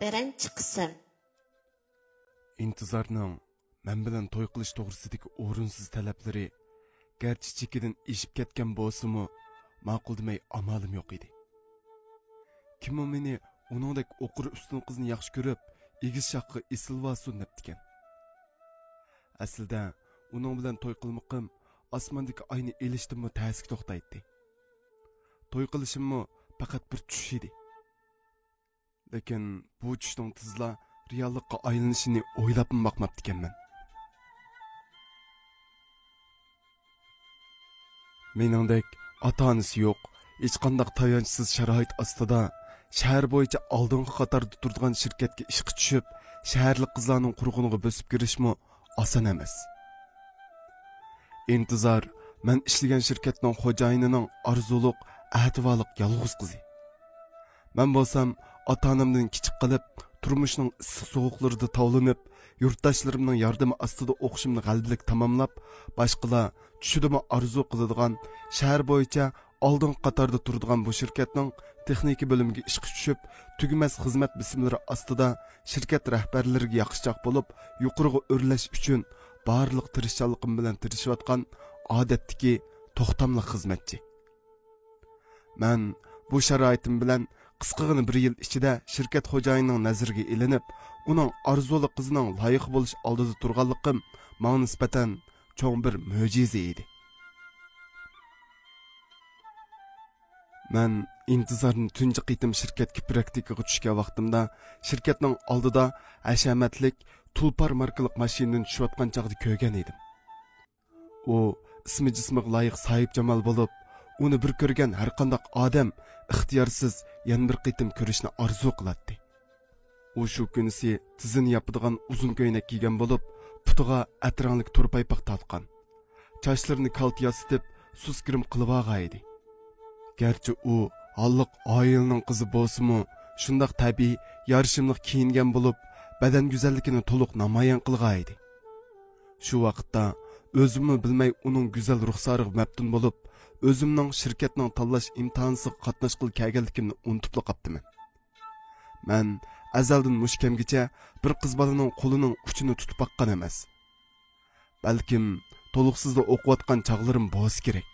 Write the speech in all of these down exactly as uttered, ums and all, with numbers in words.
بىرىنچى قىسىم. ئىنتىزارنىڭ مەن بىلەن توي قىلىش توغرىسىدىكى ئورۇنسىز تەلەپلىرى گەرچە چېكىدىن ئېشىپ كەتكەن بولسىمۇ، ماقۇل دېمەي ئامالىم يوق ئىدى. كىممۇ مېنى ئۇنىڭدەك ئوقۇر ئۈستۈن قىزنى ياخشى كۆرۈپ، ئېگىز شاخقا ئېسىلىۋالسۇن دەپتىكەن. ئەسلىدە ئۇنىڭ بىلەن توي قىلمىقىم ئاسماندىكى ئاينى ئېلىشتىنمۇ تەسكە توختايتتى. توي قىلىشىممۇ پەقەت بىر چۈش ئىدى. لېكىن بۇ چۈشنىڭ تېزلا رېئاللىققا ئايلىنىشىنى ئويلاپمۇ باقماپتىكەنمەن. مېنىڭدەك ئاتا-ئانىسى يوق، ھېچقانداق تايانچسىز شارائىت ئاستىدا شەھەر بويىچە ئالدىنقى قاتاردا تۇرىدىغان شىركەتكە ئىشقا چۈشۈپ، شەھەرلىك قىزلارنىڭ قۇرۇقىنىغا بۆسۈپ كىرىشمۇ ئاسان ئەمەس. ئىنتىزار مەن ئىشلىگەن شىركەتنىڭ خوجايىنىنىڭ ئارزۇلۇق، ئەتىۋارلىق يالغۇز قىزى. مەن بولسام ئاتا-ئانامدىن كىچىك قېلىپ، تۇرمۇشنىڭ ئىسسىق-سوغۇقلىرىدا تاۋلىنىپ، يۇرتداشلىرىمنىڭ ياردىمى ئاستىدا ئوقۇشۇمنى غەلىبىلىك تاماملاپ، باشقىلار چۈشىدىمۇ ئارزۇ قىلىدىغان شەھەر بويىچە ئالدىنقى قاتاردا تۇرىدىغان بۇ شىركەتنىڭ تېخنىكا بۆلۈمىگە ئىشقا چۈشۈپ، تۈگىمەس خىزمەت بېسىملىرى ئاستىدا شىركەت رەھبەرلىرىگە ياخشىچاق بولۇپ، يۇقىرىغا ئۆرلەش ئۈچۈن بارلىق تىرىشچانلىقىم بىلەن تىرىشىۋاتقان ئادەتتىكى توختاملىق خىزمەتچى. مەن بۇ شارائىتىم بىلەن قىسقىغىنە بىر يىل ئىچىدە شىركەت خوجايىنىنىڭ نەزىرىگە ئېلىنىپ، ئۇنىڭ ئارزۇلۇق قىزىنىڭ لايىقى بولۇش ئالدىدا تۇرغانلىقىم ماڭا نىسبەتەن چوڭ بىر مۆجىزە ئىدى. مەن ئىنتىزارنى تۇنجى قېتىم شىركەتكە پراكتىكىغا چۈشكەن ۋاقتىمدا، شىركەتنىڭ ئالدىدا ھەشەمەتلىك تۇلپار ماركىلىق ماشىنىدىن چۈشۈۋاتقان چاغدا كۆرگەن ئىدىم. ئۇ ئىسمى جىسمىغا لايىق ساھىبجامال بولۇپ، ئۇنى بىر كۆرگەن ھەرقانداق ئادەم ئىختىيارسىز يەنە بىر قېتىم كۆرۈشنى ئارزۇ قىلاتتى. ئۇ شۇ كۈنىسى تىزىنى ياپىدىغان ئۇزۇن كۆينەك كىيگەن بولۇپ، پۇتىغا ئەتىرەڭلىك تور پايپاق تارتقان. چاچلىرىنى كالتا ياسىتىپ، سۇس گىرىم قىلىۋالغان ئىدى. گەرچە ئۇ ھاللىق ئائىلىنىڭ قىزى بولسىمۇ، شۇنداق تەبىئىي، يارىشىملىق كىيىنگەن بولۇپ، بەدەن گۈزەللىكىنى تولۇق نامايان قىلغان ئىدى. شۇ ۋاقىتتا ئۆزۈممۇ بىلمەي ئۇنىڭ گۈزەل رۇخسارىغا مەپتۇن بولۇپ، ئۆزۈمنىڭ شىركەتنىڭ تاللاش ئىمتىھانسىغا قاتناشقىلى كەلگەنلىكىمنى ئۇنتۇپلا قاپتىمەن. مەن ئەزەلدىن مۇشۇ كەمگىچە بىر قىز بالىنىڭ قولىنىڭ ئۇچىنى تۇتۇپ باققان ئەمەس. بەلكىم تولۇقسىزدا ئوقۇۋاتقان چاغلىرىم بولسا كېرەك.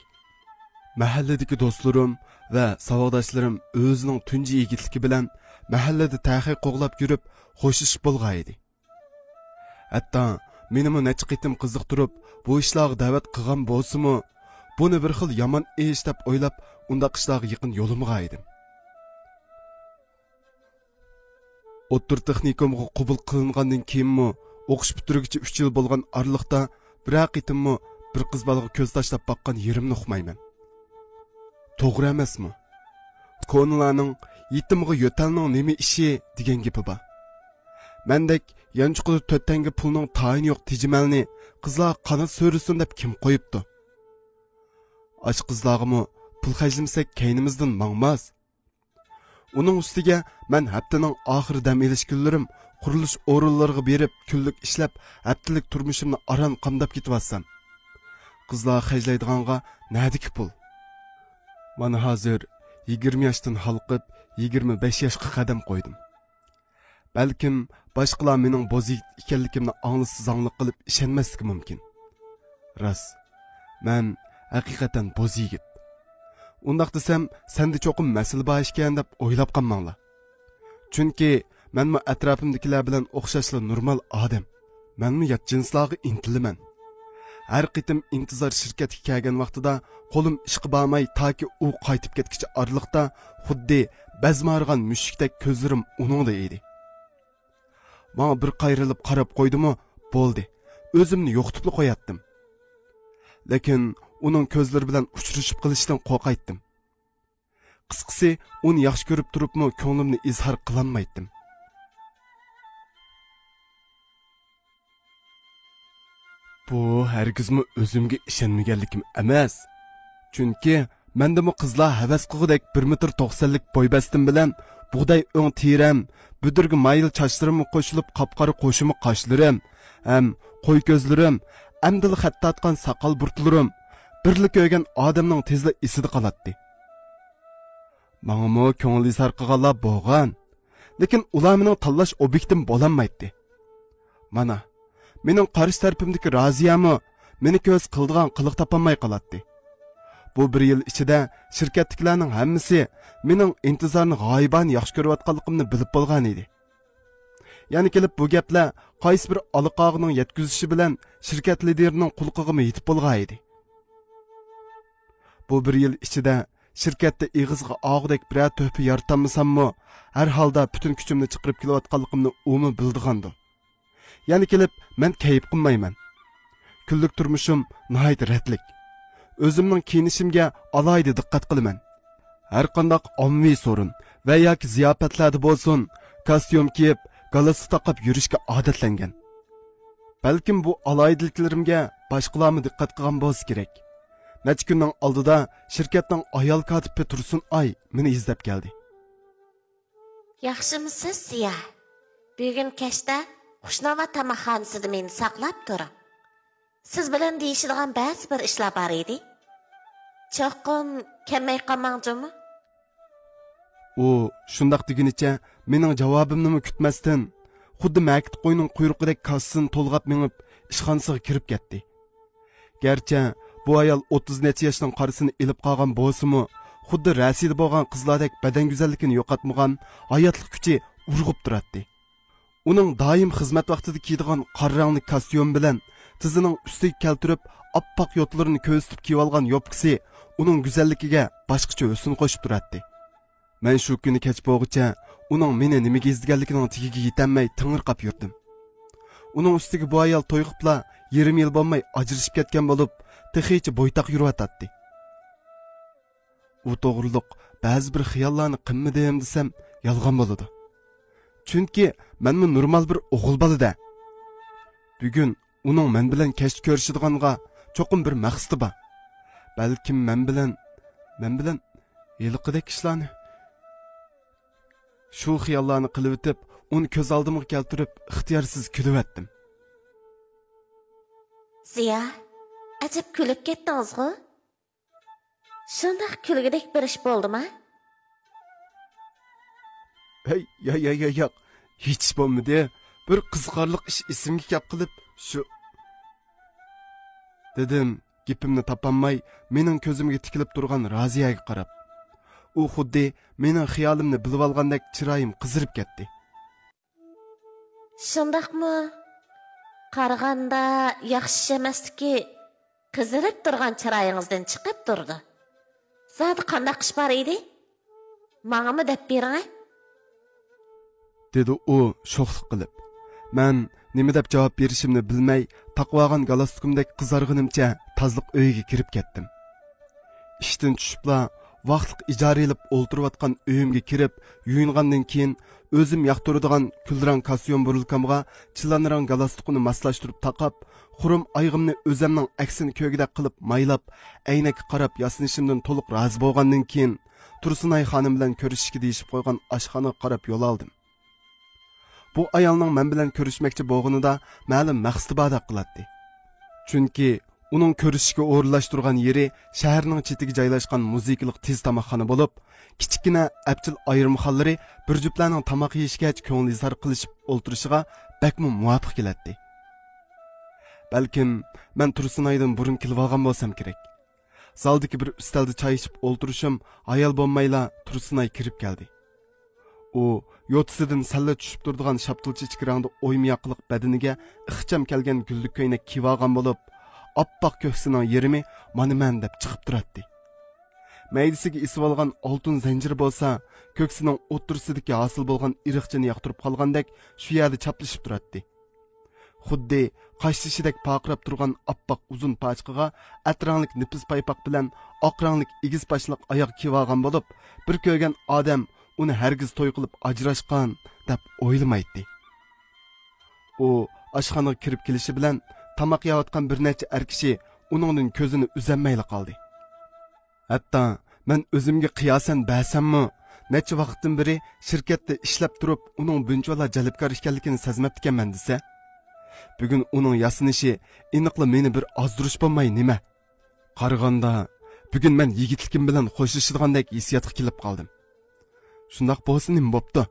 مەھەللىدىكى دوستلىرىم ۋە ساۋاقداشلىرىم ئۆزىنىڭ تۇنجى يىگىتلىكى بىلەن مەھەللىدە تەخەي قوغلاپ يۈرۈپ خوشلىشىپ بولغان ئىدى. ھەتتا مېنىمۇ نەچچە قېتىم قىزىقتۇرۇپ بۇ ئىشلارغا دەۋەت قىلغان بولسىمۇ، بۇنى بىر خىل يامان ئىش دەپ ئويلاپ ئۇنداق ئىشلارغا يېقىن يولىمىغان ئىدىم. ئوتتۇرا تېخنىكومغا قوبۇل قىلىنغاندىن كېيىنمۇ، ئوقۇش پۈتتۈرگۈچە ئۈچ يىل بولغان ئارىلىقتا بىرەر قېتىممۇ بىر قىز بالىغا كۆز تاشلاپ باققان يېرىمنى ئۇقمايمەن. توغرا ئەمەسمۇ؟ كونىلارنىڭ «يېتىمغا يۆتەلنىڭ نېمە ئىشى» دېگەن گېپى بار. مەندەك يانچۇقىدا تۆت تەڭگە پۇلنىڭ تايىنى يوق تېجىمەلنى قىزلار قانات سۆرىسۇن دەپ كىم قويۇپتۇ؟ ئاشۇ قىزلارغىمۇ پۇل خەجلىمىسەك كەينىمىزدىن ماڭماس. ئۇنىڭ ئۈستىگە مەن ھەپتىنىڭ ئاخىرى دەم ئېلىش كۈنلىرىم قۇرۇلۇش ئورۇنلىرىغا بېرىپ كۈنلۈك ئىشلەپ، ھەپتىلىك تۇرمۇشۇمنى ئاران قامداپ كېتىۋاتسام، قىزلار خەجلەيدىغانغا نەدىكى پۇل؟ مانا ھازىر يىگىرمە ياشتىن ھالقىپ، يىگىرمە بەش ياشقا قەدەم قويدۇم. بەلكىم باشقىلار مېنىڭ بوز يىگىت ئىكەنلىكىمنى ئاڭلىسا زاڭلىق قىلىپ ئىشەنمەسلىكى مۇمكىن. راست، مەن ھەقىقەتەن بوز يىگىت. ئۇنداق دېسەم، سەندە چوقۇم مەسىلە بار ئىكەن دەپ ئويلاپ قالماڭلار. چۈنكى مەنمۇ ئەتراپىمدىكىلەر بىلەن ئوخشاشلا نورمال ئادەم. مەنمۇ يات جىنسلارغا ئىنتىلىمەن. ھەر قېتىم ئىنتىزار شىركەتكە كەلگەن ۋاقتىدا قولۇم ئىشقا بارماي، تاكى ئۇ قايتىپ كەتكۈچە ئارىلىقتا خۇددى بەزمە ئارىغان مۈشۈكتەك كۆزلىرىم ئۇنىڭدا ئىدى. ماڭا بىر قايرىلىپ قاراپ قويدىمۇ، بولدى، ئۆزۈمنى يوقىتىپلا قوياتتىم. لېكىن ئۇنىڭ كۆزلىرى بىلەن ئۇچرىشىپ قېلىشتىن قورقايتتىم. قىسقىسى، ئۇنى ياخشى كۆرۈپ تۇرۇپمۇ كۆڭلۈمنى ئىزھار قىلالمايتتىم. بۇ ھەرگىزمۇ ئۆزۈمگە ئىشەنمىگەنلىكىم ئەمەس. چۈنكى مەندىمۇ قىزلار ھەۋەس قىلغۇدەك بىر مېتىر توقسانلىك بوي بەستىم بىلەن، بۇغداي ئۆڭ تېرەم، بۈدۈرگە مايىل چاچلىرىممۇ قوشۇلۇپ، قاپقارا قوشۇمۇق قاشلىرىم ھەم قوي كۆزلىرىم ئەمدىلا خەت تارتقان ساقال بۇرۇتلىرىم بىرلا كۆرگەن ئادەمنىڭ تېزلا ئېسىدە قالاتتى. ماڭىمۇ كۆڭۈل ئىزھار قىلغانلار بولغان. لېكىن ئۇلار مېنىڭ تاللاش ئوبيېكتىم بولالمايتتى. مانا، مېنىڭ قارشى تەرىپىمدىكى رازىيەمۇ مېنى كۆز قىلىدىغان قىلىق تاپالماي قالاتتى. بۇ بىر يىل ئىچىدە شىركەتتىكىلەرنىڭ ھەممىسى مېنىڭ ئىنتىزارنى غايىبانە ياخشى كۆرۈۋاتقانلىقىمنى بىلىپ بولغان ئىدى. يەنە كېلىپ بۇ گەپلەر قايسى بىر ئالا قاغىنىڭ يەتكۈزۈشى بىلەن شىركەت لىدىرىنىڭ قۇلىقىغىمۇ يېتىپ بولغان ئىدى. بۇ بىر يىل ئىچىدە شىركەتتە ئېغىزغا ئالغۇدەك بىرەر تۆھپە يارىتالمىساممۇ، ھەر ھالدا پۈتۈن كۈچۈمنى چىقىرىپ كېلىۋاتقانلىقىمنى ئۇمۇ بىلىدىغاندۇ. يەنە كېلىپ، مەن كەيپ قىلمايمەن. كۈنلۈك تۇرمۇشۇم ناھايىتى رەتلىك. ئۆزۈمنىڭ كىيىنىشىمگە ئالاھىدە دىققەت قىلىمەن. ھەر قانداق ئاممىۋى سورۇن ۋە ياكى زىياپەتلەردە بولسۇن، كاستيۇم كىيىپ، گالستۇك تاقاپ يۈرۈشكە ئادەتلەنگەن. بەلكىم بۇ ئالاھىدىلىكلىرىمگە باشقىلارمۇ دىققەت قىلغان بولسا كېرەك. نەچچە كۈننىڭ ئالدىدا شىركەتنىڭ ئايال كاتىپى تۇرسۇن ئاي مېنى ئىزدەپ كەلدى. ياخشىمۇسىز، زىيا؟ بۈگۈن كەچتە خۇشناۋا تاماقخانىسىدا مېنى ساقلاپ تۇرۇڭ. سىز بىلەن دېيىشىدىغان بەزى بىر ئىشلار بار ئىدى. چوقۇم كەلمەي قالماڭ جۇمۇ. ئۇ شۇنداق دېگىنىچە مېنىڭ جاۋابىمنىمۇ كۈتمەستىن، خۇددى مەكىت قوينىڭ قۇيرۇقىدەك كاسىسىنى تولغاپ مېڭىپ، ئىشخانىسىغا كىرىپ كەتتى. گەرچە بۇ ئايال ئوتتۇز نەچچە ياشنىڭ قارىسىنى ئېلىپ قالغان بولسىمۇ، خۇددى رەسىدە بولغان قىزلاردەك بەدەن گۈزەللىكىنى يوقاتمىغان، ھاياتلىق كۈچى ئۇرغۇپ تۇراتتى. ئۇنىڭ دائىم خىزمەت ۋاقتىدا كىيىدىغان قارا رەڭلىك كاستيۇم بىلەن تىزىنىڭ ئۈستىگە كەلتۈرۈپ ئاپئاق يوتىلىرىنى كۆرسىتىپ كىيىۋالغان يوپكىسى ئۇنىڭ گۈزەللىكىگە باشقىچە ھۆسن قوشۇپ تۇراتتى. مەن شۇ كۈنى كەچ بولغۇچە ئۇنىڭ مېنى نېمىگە ئىزدىگەنلىكىنىڭ تېگىگە يېتەلمەي تېڭىرقاپ يۈردۈم. ئۇنىڭ ئۈستىگە بۇ ئايال توي قىپلا يېرىم يىل بولماي ئاجرىشىپ كەتكەن بولۇپ، تېخىچە بويتاق يۈرۈۋاتاتتى. ئۇ توغرۇلۇق بەزى بىر خىياللارنى قىلمىدىم دېسەم يالغان بولىدۇ. چۈنكى مەنمۇ نورمال بىر ئوغۇل بالا-دە. بۈگۈن ئۇنىڭ مەن بىلەن كەچتە كۆرۈشىدىغانغا چوقۇم بىر مەقسىتى بار. بەلكىم مەن بىلەن، مەن بىلەن ھېلىقىدەك ئىشلارنى. شۇ خىياللارنى قىلىۋېتىپ، ئۇنى كۆز ئالدىمغا كەلتۈرۈپ، ئىختىيارسىز كۈلۈۋەتتىم. زىيا، ئەجەب كۈلۈپ كەتتىڭىزغۇ؟ شۇنداق كۈلگۈدەك بىر ئىش بولدىما؟ ھەي، يا، يا، يا، ياق. ھېچ ئىش بولمىدى. بىر قىزىقارلىق ئىش ئېسىمگە كەپ قېلىپ، شۇ، دېدىم، گېپىمنى تاپالماي، مېنىڭ كۆزۈمگە تىكىلىپ تۇرغان رازىيەگە قاراپ. ئۇ خۇددى مېنىڭ خىيالىمنى بىلىۋالغاندەك چىرايىم قىزىرىپ كەتتى. شۇنداقمۇ؟ قارىغاندا ياخشى ئىش ئەمەسلىكى قىزىرىپ تۇرغان چىرايىڭىزدىن چىقىپ تۇرىدۇ. زادى قانداق ئىش بار ئىدى؟ ماڭىمۇ دەپ بېرىڭە. دېدى ئۇ شوخلۇق قىلىپ. مەن نېمە دەپ جاۋاب بېرىشىمنى بىلمەي، تاقىۋالغان گالستۇكۇمدەك قىزارغىنىمچە تازىلىق ئۆيىگە كىرىپ كەتتىم. ئىشتىن چۈشۈپلا، ۋاقىتلىق ئىجارە ئېلىپ ئولتۇرۇۋاتقان ئۆيۈمگە كىرىپ، يۇيۇنغاندىن كېيىن، ئۆزۈم ياقتۇرىدىغان كۈل رەڭ كاستيۇم بۇرۇلكامغا چىلان رەڭ گالستۇكىنى ماسلاشتۇرۇپ تاقاپ، خۇرۇم ئايىغىمنى ئۆزەمنىڭ ئەكسىنى كۆرگۈدەك قىلىپ مايلاپ، ئەينەككە قاراپ ياسىنىشىمدىن تولۇق رازى بولغاندىن كېيىن، تۇرسۇنئاي خانىم بىلەن كۆرۈشۈشكە دېيىشىپ قويغان ئاشخانىغا قاراپ يول ئالدىم. بۇ ئايالنىڭ مەن بىلەن كۆرۈشمەكچى بولغىنىدا مەلۇم مەقسىتى باردەك قىلاتتى. چۈنكى ئۇنىڭ كۆرۈشۈشكە ئورۇنلاشتۇرغان يېرى شەھەرنىڭ چېتىگە جايلاشقان مۇزىكىلىق تېز تاماقخانا بولۇپ، كىچىككىنە ئەپچىل ئايرىمخانلىرى بىر جۈپلەرنىڭ تاماق يېيىشكە كۆڭۈل ئىزھار قىلىشىپ ئولتۇرۇشىغا بەكمۇ مۇۋاپىق كېلەتتى. بەلكىم مەن تۇرسۇنئايدىن بۇرۇن كېلىۋالغان بولسام كېرەك. زالدىكى بىر ئۈستەلدە چاي ئىچىپ ئولتۇرۇشۇم ھايال بولمايلا تۇرسۇنئاي كىرىپ كەلدى. ئۇ يوتىسىدىن سەللە چۈشۈپ تۇرىدىغان شاپتۇل چېچىكى رەڭدە ئويما ياقىلىق بەدىنىگە ئىخچام كەلگەن گۈللۈك كۆينەك كىيىۋالغان بولۇپ، ئاپئاق كۆكسىنىڭ يېرىمى مانا مەن دەپ چىقىپ تۇراتتى. مەيدىسىگە ئېسىۋالغان ئالتۇن زەنجىرى بولسا، كۆكسىنىڭ ئوتتۇرىسىدىكى ھاسىل بولغان ئېرىقچىنى ياقتۇرۇپ قالغاندەك شۇ يەردە چاپلىشىپ تۇراتتى. خۇددى قاشتېشىدەك پارقىراپ تۇرغان ئاپئاق ئۇزۇن پاچىقىغا ئەترەڭلىك نېپىز پايپاق بىلەن ئاق رەڭلىك ئېگىز پاشنىلىق ئاياغ كىيىۋالغان بولۇپ، بىر كۆرگەن ئادەم ئۇنى ھەرگىز توي قىلىپ ئاجراشقان دەپ ئويلىمايتتى. ئۇ ئاشخانىغا كىرىپ كېلىشى بىلەن تاماق يەۋاتقان بىر نەچچە ئەر كىشى ئۇنىڭدىن كۆزىنى ئۈزەلمەيلا قالدى. ھەتتا مەن ئۆزۈمگە قىياسەن بەرسەممۇ، نەچچە ۋاقىتتىن بېرى شىركەتتە ئىشلەپ تۇرۇپ، ئۇنىڭ بۇنچىۋالا جەلپكار ئىكەنلىكىنى سەزمەپتىكەنمەن دېسە، بۈگۈن ئۇنىڭ ياسىنىشى ئېنىقلا مېنى بىر ئازدۇرۇش بولماي نېمە؟ قارىغاندا، بۈگۈن مەن يىگىتلىكىم بىلەن خوشلىشىدىغاندەك ھېسسىياتقا كېلىپ قالدىم. شۇنداق بولسا نېمە بوپتۇ؟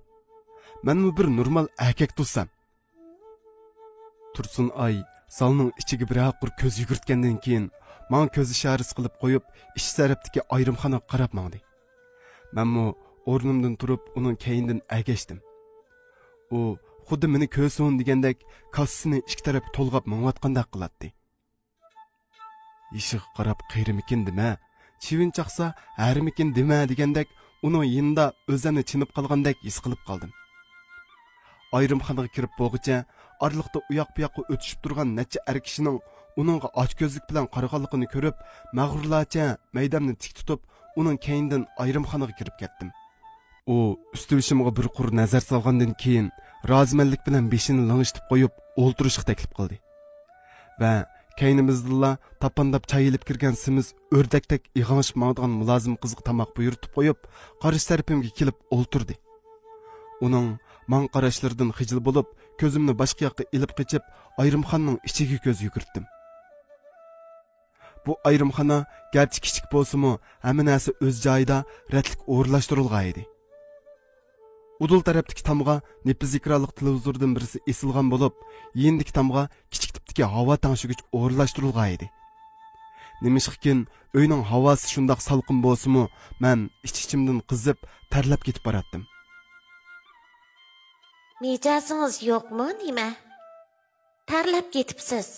مەنمۇ بىر نورمال ئەركەك تۇرسام. تۇرسۇن ئاي زالنىڭ ئىچىگە بىرەر قۇر كۆز يۈگۈرتكەندىن كېيىن، ماڭا كۆز ئىشارىسى قىلىپ قويۇپ، ئىچ تەرەپتىكى ئايرىمخانىغا قاراپ ماڭدى. مەنمۇ ئورنۇمدىن تۇرۇپ، ئۇنىڭ كەينىدىن ئەگەشتىم. ئۇ خۇددى مېنى كۆرسۇن دېگەندەك، كاسسىسىنى ئىككى تەرەپكە تولغاپ مېڭىۋاتقاندەك قىلاتتى. يېشىغا قاراپ قېرىمىكىن دېمە، چىۋىن چاقسا ھەرىمىكىن دېمە دېگەندەك، ئۇنىڭ يېنىدا ئۆزۈمنى چېنىپ قالغاندەك ھېس قىلىپ قالدىم. ئايرىمخانىغا كىرىپ بولغۇچە، ئارىلىقتا ئۇياق-بۇياققا ئۆتۈشۈپ تۇرغان نەچچە ئەر كىشىنىڭ ئۇنىڭغا ئاچكۆزلۈك بىلەن قارىغانلىقىنى كۆرۈپ، مەغرۇرلارچە مەيدەمنى تىك تۇتۇپ، ئۇنىڭ كەينىدىن ئايرىمخانىغا كىرىپ كەتتىم. ئۇ ئۈستى بېشىمغا بىر قۇر نەزەر سالغاندىن كېيىن، رازىمەنلىك بىلەن بېشىنى لىڭشىتىپ قويۇپ، ئولتۇرۇشقا تەكلىپ قىلدى. ۋە كەينىمىزدىنلا تاپانداپ چاي ئېلىپ كىرگەن سېمىز ئۆردەكتەك ئىغاڭشىپ ماڭىدىغان مۇلازىم قىزغا تاماق بۇيرۇتۇپ قويۇپ، قارشى تەرىپىمگە كېلىپ ئولتۇردى. ئۇنىڭ ماڭا قاراشلىرىدىن خىجىل بولۇپ، كۆزۈمنى باشقا ياققا ئېلىپ قېچىپ، ئايرىمخانىنىڭ ئىچىگە كۆز يۈگۈرتتۈم. بۇ ئايرىمخانا گەرچە كىچىك بولسىمۇ، ھەممە نەرسە ئۆز جايىدا رەتلىك ئورۇنلاشتۇرۇلغان ئىدى. ئۇدۇل تەرەپتىكى تامغا نېپىز ئېكرانلىق تېلېۋىزوردىن بىرسى ئېسىلغان بولۇپ، يېنىدىكى تامغا كىچىك تىپتىكى ھاۋا تەڭشىگۈچ ئورۇنلاشتۇرۇلغان ئىدى. نېمىشقىكىن، ئۆينىڭ ھاۋاسى شۇنداق سالقىن بولسىمۇ، مەن ئىچ-ئىچىمدىن قىزىپ، تەرلەپ كېتىپ باراتتىم. مىجەزىڭىز يوقمۇ نېمە؟ تەرلەپ كېتىپسىز.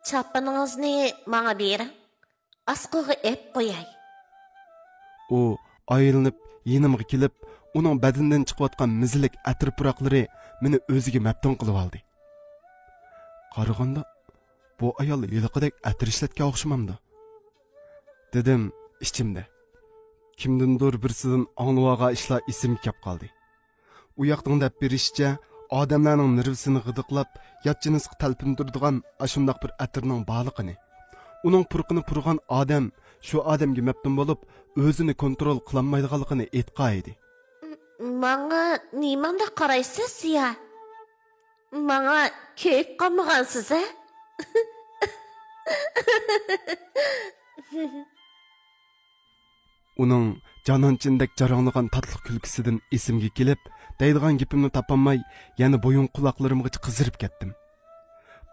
چاپىنىڭىزنى ماڭا بېرىڭ، ئاسقۇغا ئېپ قوياي. ئۇ ئايلىنىپ يېنىمغا كېلىپ، ئۇنىڭ بەدىنىدىن چىقىۋاتقان مىزىلىك ئەتىر پۇراقلىرى مېنى ئۆزىگە مەپتۇن قىلىۋالدى. قارىغاندا، بۇ ئايال ھېلىقىدەك ئەتىر ئىشلەتكەن ئوخشىمامدۇ؟ دېدىم ئىچىمدە. كىمدىندۇر بىرسىدىن ئاڭلىۋالغان ئىشلار ئېسىمگە كەپ قالدى. ئۇ ياقنىڭ دەپ بېرىشىچە، ئادەملەرنىڭ نېرۋىسىنى غىدىقلاپ، يات جىنسقا تەلپۈندۈرىدىغان ئاشۇنداق بىر ئەتىرنىڭ بارلىقىنى، ئۇنىڭ پۇرىقىنى پۇرىغان ئادەم شۇ ئادەمگە مەپتۇن بولۇپ، ئۆزىنى كونترول قىلالمايدىغانلىقىنى ئېيتقان ئىدى. ماڭا نېمانداق قارايسىز يا؟ ماڭا كۆيۈپ قالمىغانسىز ھە؟ ئۇنىڭ جانانچىندەك جاراڭلىغان تاتلىق كۈلكىسىدىن ئېسىمگە كېلىپ، دەيدىغان گېپىمنى تاپالماي، يەنە بويۇن قۇلاقلىرىمغىچە قىزىرىپ كەتتىم.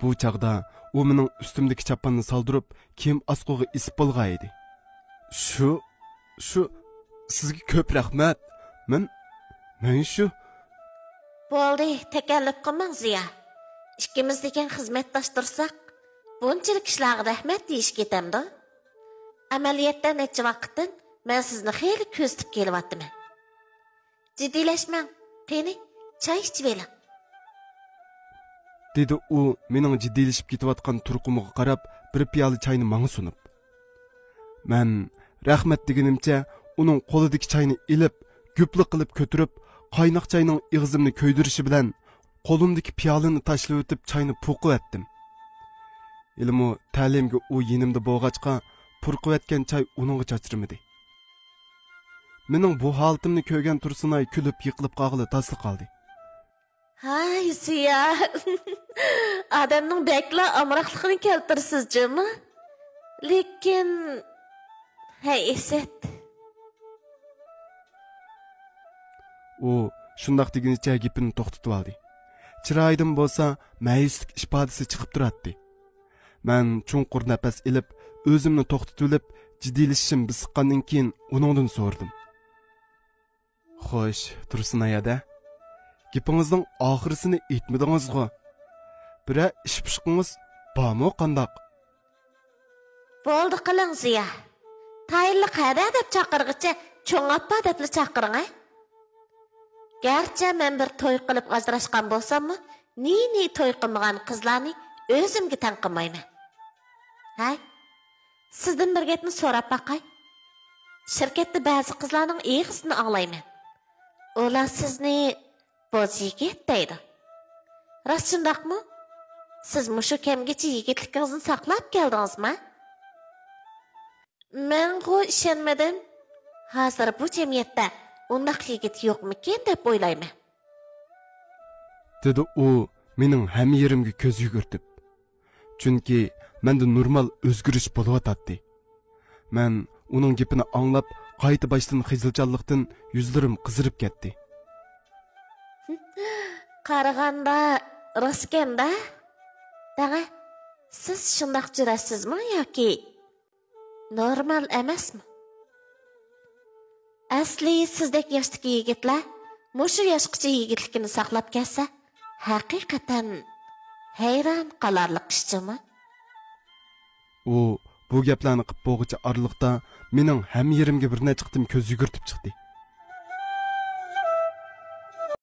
بۇ چاغدا ئۇ مېنىڭ ئۈستۈمدىكى چاپاننى سالدۇرۇپ، كىيىم ئاسقۇغا ئېسىپ بولغان ئىدى. شۇ، شۇ، سىزگە كۆپ رەھمەت. مەن، مەن شۇ. بولدى، تەكەللۇپ قىلماڭ زىيا. ئىككىمىز دېگەن خىزمەتداش تۇرساق، بۇنچىلىك ئىشلارغا رەھمەت دېيىش كېتەمدۇ؟ ئەمەلىيەتتە نەچچە ۋاقىتتىن مەن سىزنى خېلى كۆزىتىپ كېلىۋاتىمەن. جىددىيلەشمەڭ، قېنى، چاي ئىچىۋېلىڭ. دېدى ئۇ مېنىڭ جىددىيلىشىپ كېتىۋاتقان تۇرقۇمغا قاراپ، بىر پىيالە چاينى ماڭا سۇنۇپ. مەن رەھمەت دېگىنىمچە ئۇنىڭ قولىدىكى چاينى ئېلىپ، گۈپلا قىلىپ كۆتۈرۈپ، قايناق چاينىڭ ئېغىزىمنى كۆيدۈرۈشى بىلەن قولۇمدىكى پىيالىنى تاشلىۋېتىپ چاينى پۇرقۇۋەتتىم. ھېلىمۇ تەلىيىمگە ئۇ يېنىمدا بولغاچقا، پۇرقۇۋەتكەن چاي ئۇنىڭغا چاچرىمىدى. مېنىڭ بۇ ھالىتىمنى كۆرگەن تۇرسۇنئاي كۈلۈپ يىقىلىپ قالغىلى تاسلا قالدى. ھاي زىيا، ئادەمنىڭ بەكلا ئامراقلىقىنى كەلتۈرىسىز جۇمۇ. لېكىن، ھەي ئىسەت. ئۇ شۇنداق دېگىنىچە گېپىنى توختىتىۋالدى. چىرايىدىن بولسا مەيۈسلۈك ئىپادىسى چىقىپ تۇراتتى. مەن چوڭقۇر نەپەس ئېلىپ، ئۆزۈمنى توختىتىۋېلىپ، جىددىيلىشىشىم بېسىققاندىن كېيىن ئۇنىڭدىن سورىدىم. خوش، تۇرسۇنئاي ھەدە، گېپىڭىزنىڭ ئاخىرىسىنى ئېيتمىدىڭىزغۇ؟ بىرەر ئىش پۇشقىڭىز بارمۇ قانداق؟ بولدى قىلىڭ زىيا. تايىنلىق ھەدە دەپ چاقىرغىچە چوڭ ئاپا دەپلا چاقىرىڭ ھە. گەرچە مەن بىر توي قىلىپ ئاجراشقان بولساممۇ، نى-نى توي قىلمىغان قىزلارنى ئۆزۈمگە تەڭ قىلمايمەن. ھەي، سىزدىن بىر گەپنى سوراپ باقاي. شىركەتتە بەزى قىزلارنىڭ ئېغىزىدىن ئاڭلايمەن. ئۇلار سىزنى بوز يىگىت دەيدۇ. راست شۇنداقمۇ؟ سىز مۇشۇ كەمگىچە يىگىتلىكىڭىزنى ساقلاپ كەلدىڭىزما؟ مەنغۇ ئىشەنمىدىم. ھازىر بۇ جەمئىيەتتە ئۇنداق يىگىت يوقمىكىن دەپ ئويلايمەن. دېدى ئۇ مېنىڭ ھەممە يېرىمگە كۆز يۈگۈرتۈپ. چۈنكى مەندە نورمال ئۆزگىرىش بولۇۋاتاتتى. مەن ئۇنىڭ گېپىنى ئاڭلاپ، قايتا باشتىن خىجىلچانلىقتىن يۈزلىرىم قىزىرىپ كەتتى. قارىغاندا راستكەن-دە. دەڭە، سىز شۇنداق جۈرئەتسىزمۇ ياكى نورمال ئەمەسمۇ؟ ئەسلى سىزدەك ياشتىكى يىگىتلەر مۇشۇ ياشقىچە يىگىتلىكىنى ساقلاپ كەلسە، ھەقىقەتەن ھەيران قالارلىق ئىش جۇمۇ. ئۇ بۇ گەپلەرنى قىپ بولغۇچە ئارىلىقتا مېنىڭ ھەممە يېرىمگە بىر نەچچە قېتىم كۆز يۈگۈرتۈپ چىقتى.